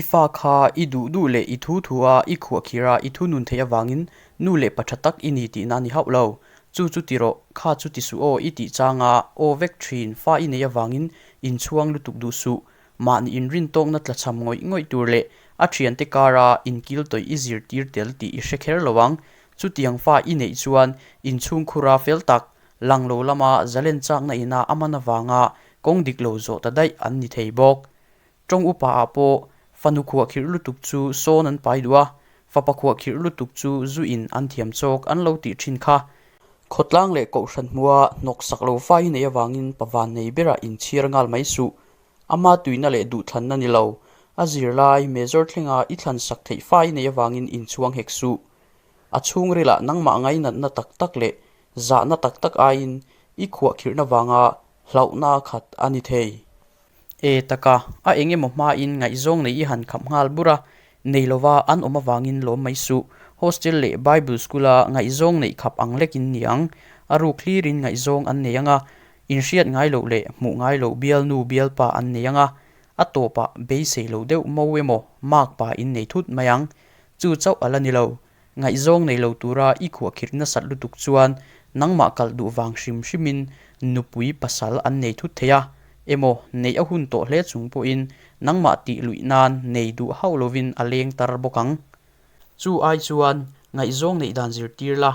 I fa kha i duh duh leh i thu thu a i khuahkhirh a i thunun theih avangin nu leh pa tha tak i ni tihna a ni hauh lo. Chu chu ti rawh, kha chu ti suh aw i tih changa aw vek thin fa i neih avangin inchhuang lutuk duh suh. Mahni inrintawkna tlachham ngawih ngawih tur leh a thiante kara inkil tawih i zirtir tel tih i hre kher lo ang. Chutiang fa i neih chuan inchhungkhura fel tak, lang lo lama zalen chakna ina a man avanga kawng dik lo zawh ta daih an ni thei bawk. Tawng upa ah pawh fanu khuahkhirh lutuk chu sawn an pai duh a, fapa khuahkhirh lutuk chu zu in an thiam chawk an lo tih thin kha. Khawtlang leh kohhran hmua hnawk sak lo fai hi neih avangin pavan nei berah inchhir nghal mai suh. Ama tuina leh duhthlanna ni lo, a zirlai major thlenga i thlan sak theih fai neih avangin inchhuang hek suh. A chhungrilah nangmah ngainatna tak tak leh zahna tak tak aiin i khuahkhirhna vanga hlauhna khat a ni thei. E taka, a eng emaw hmain ngaihzawng nei i han khap nghal bur a, nei lova an awm avangin lawm mai suh. Hostel leh Bible School-a ngaihzawng neih khap ang lekin ni ang. A ruk hlirin ngaihzawng an nei ang a, inhriat ngai loh leh hmuh ngai loh bialnu bialpa an nei ang a, a tawpah beisei lo deuh mo emaw makpa in nei thut mai ang. Chu chauh a la ni lo. Ngaihzawng nei lo tura i khuahkhirh nasat lutuk chuan nangmah kalh duh vang hrim hrimin nupui pasal an nei thut thei a, emaw neih a hun tawh hle chung pawhin nangmah tih luih nan nei duh hauh lovin a leng tar bawk ang. Chu ai chuan ngaihzawng neih dan zirtir la,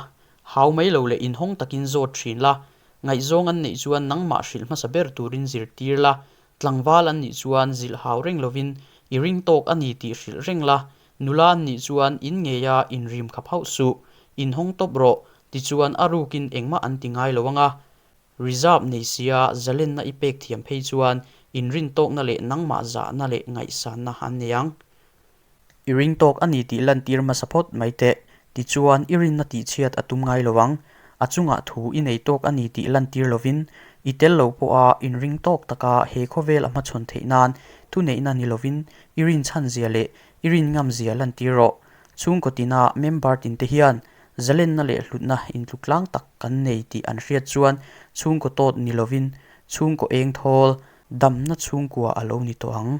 hau mai lo leh inhawng takin zawt thin la, ngaihzawng an neih chuan nangmah hrilh hmasa ber turin zirtir la, tlangval an nih chuan zilh hau reng lovin i ring tawk a ni tih hrilh reng la, Nula an nih chuan in ngeia inrim khap hauh suh, inhawng tawp rawh, tichuan a rukin engmah an ti ngai lo ang a. Reserve nei sia zalenna i pek thiam phei chuan inrintawkna leh nangmah zahna leh ngaihsanna an nei ang. I ringtawk a ni tih lantir hmasa phawt mai teh, tichuan i rinna tihchhiat a tum ngai lo ang. A chungah thu i nei tawk a ni tih lantir lovin, i tel lo pawha inringtawk taka he khawvel a hmachhawn theih nan thuneihna ni lovin i rinchhan zia leh I rin ngam zia lantir rawh. Chhungkaw tina member tinte hian zalenna leh hlutna intluk tlang tak kan nei tih an hriat chuan chhungkaw tawt ni lovin chhungkaw eng thawl damna chhungkua a lo ni tawh ang.